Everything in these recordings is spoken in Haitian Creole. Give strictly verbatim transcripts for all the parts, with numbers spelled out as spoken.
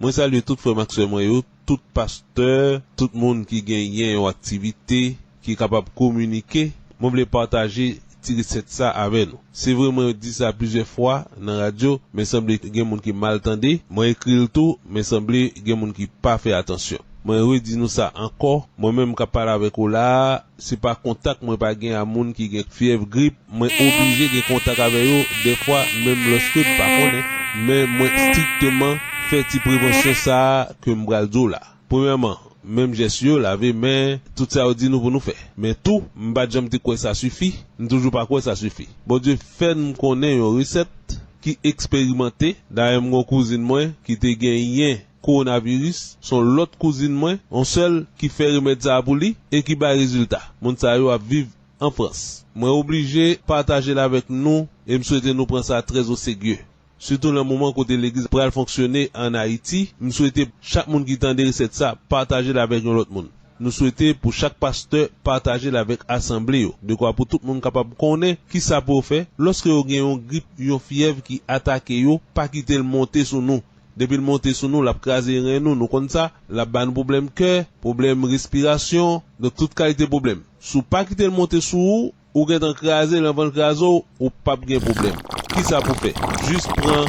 Mwen salye tout frè m ak sè mwen yo, tout pastè, tout moun ki genyen yon aktivite, ki kapab kominike. Mwen vle pataje ti resèt sa avè nou. Se vre mwen di sa plizyè fwa nan radyo, men sanble gen moun ki mal tande. Mwen ekri l tou, men sanble gen moun ki pa fè atansyon. Mwen redi nou sa ankò, mwen menm k ap pale avèk ou la a, se pa kontak mwen pa gen a moun ki gen fyèv, grip, mwen oblije gen kontak avè yo, dèfwa menm lòske m pa konnen, men mwen strikteman fè ti prevansyon sa a ke m pral di w la. Premyèman, menm jès yo, lave men, tout sa yo di nou pou nou fè. Men tou, m pa t janm te kwè sa sifi, m toujou pa kwè sa sifi. Bondye fè m konnen yon resèt ki eksperimante. Dayè, m gon kouzin mwen ki te genyen kowonaviris, se yon lòt kouzin mwen, yon sèl ki fè remèd sa a pou li e ki bay rezilta. Moun sa yo ap viv an Frans. Mwen oblije pataje l avèk nou e m swete nou pran sa trè o serye. Sitou nan moman kote legliz pral fonksyone ann Ayiti, m swete chak moun ki tande resèt sa pataje l avèk yon lòt moun. Nou swete pou chak pastè pataje l avèk asanble yo, dekwa pou tout moun kapab konnen kisa pou yo fè lòske yo gen yon grip, yon fyèv ki atake yo, pa kite l monte sou nou. Depi l monte sou nou, l ap kraze ren nou, nou konn sa, l ap ba nou pwoblèm kè, pwoblèm respirasyon, donk tout kalite pwoblèm. Si w pa kite l monte sou ou, ou gentan kraze l, anvan l kraze w, ou p ap gen pwoblèm. Kisa pou fè? Jis pran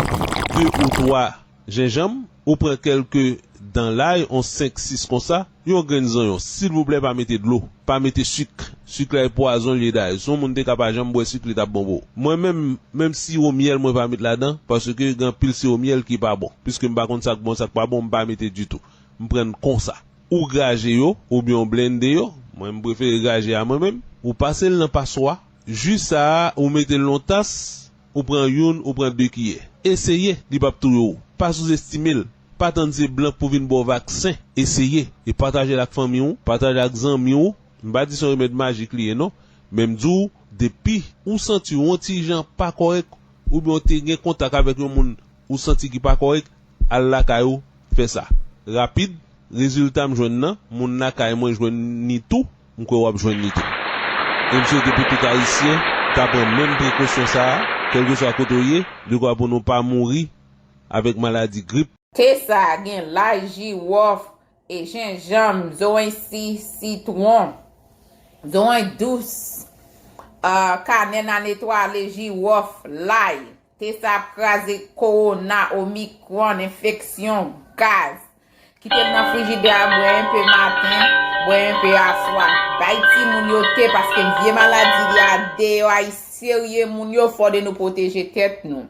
de ou twa jenjanm, ou pran kèlke dan lay, yon senk, sis konsa, yon grenn zonyon. Silvouplè, pa mete dlo, pa mete sik. Sik la e pwazon l ye dayè. Si yon moun te ka pa janm bwè sik, li t ap bon pou ou. Mwen menm, menm siwo myèl mwen pa met ladan, paske gen anpil siwo myèl ki pa bon. Piske m pa konn sa k bon, sa k pa bon, m pa mete ditou. M pran l konsa. Ou graje yo, oubyen w blende yo, mwen m prefere graje a mwen menm, ou pase l nan paswa, ji sa a, ou mete l nan yon tas, ou pran youn, ou pran de kiyè. Eseye, li p ap touye w. Pa souzestime l, pa tann se blan k pou vin ba w vaksen. Eseye, e pataje l ak fanmi w, pataje ak zanmi w. M pa di se yon remèd majik li ye non, men m di w, depi ou santi w yon ti jan pa kòrèk, oubyen w te gen kontak avèk yon moun ou santi ki pa kòrèk, al lakay ou, fè sa. Rapid, rezilta m jwenn nan, moun lakay mwen jwenn ni tou, m kwè w ap jwenn ni tou. E m swete pou tout Ayisyen ta pran menm prekosyon sa a, kèlkeswa kote w ye, dekwa pou nou pa mouri avèk maladi grip. Te sa gen lay, jiwòf, e jenjanm, zoranj si, sitwon, zoranj dous, ah, kanèn a netwale, jiwòf, lay. Te sa ap kraze kowona, omikwòn, enfeksyon, gaz. Kite l nan frijidè a, bwè enpe maten, bwè enpe aswa. Bay timoun yo te, paske vye maladi li a deyò a, li serye moun yo, fò de nou pwoteje tèt nou.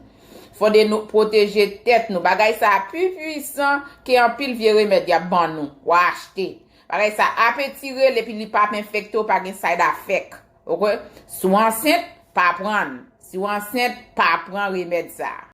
Fò de nou pwoteje tèt nou. Bagay sa a pi pwisan ke anpil vye remèd y ap ban nou. W a achte. Bagay sa ap etire l epi li p ap enfekte w, pa gen side effect. Oke? Si w ansent, pa pran l. Si w ansent, pa pran remèd sa a.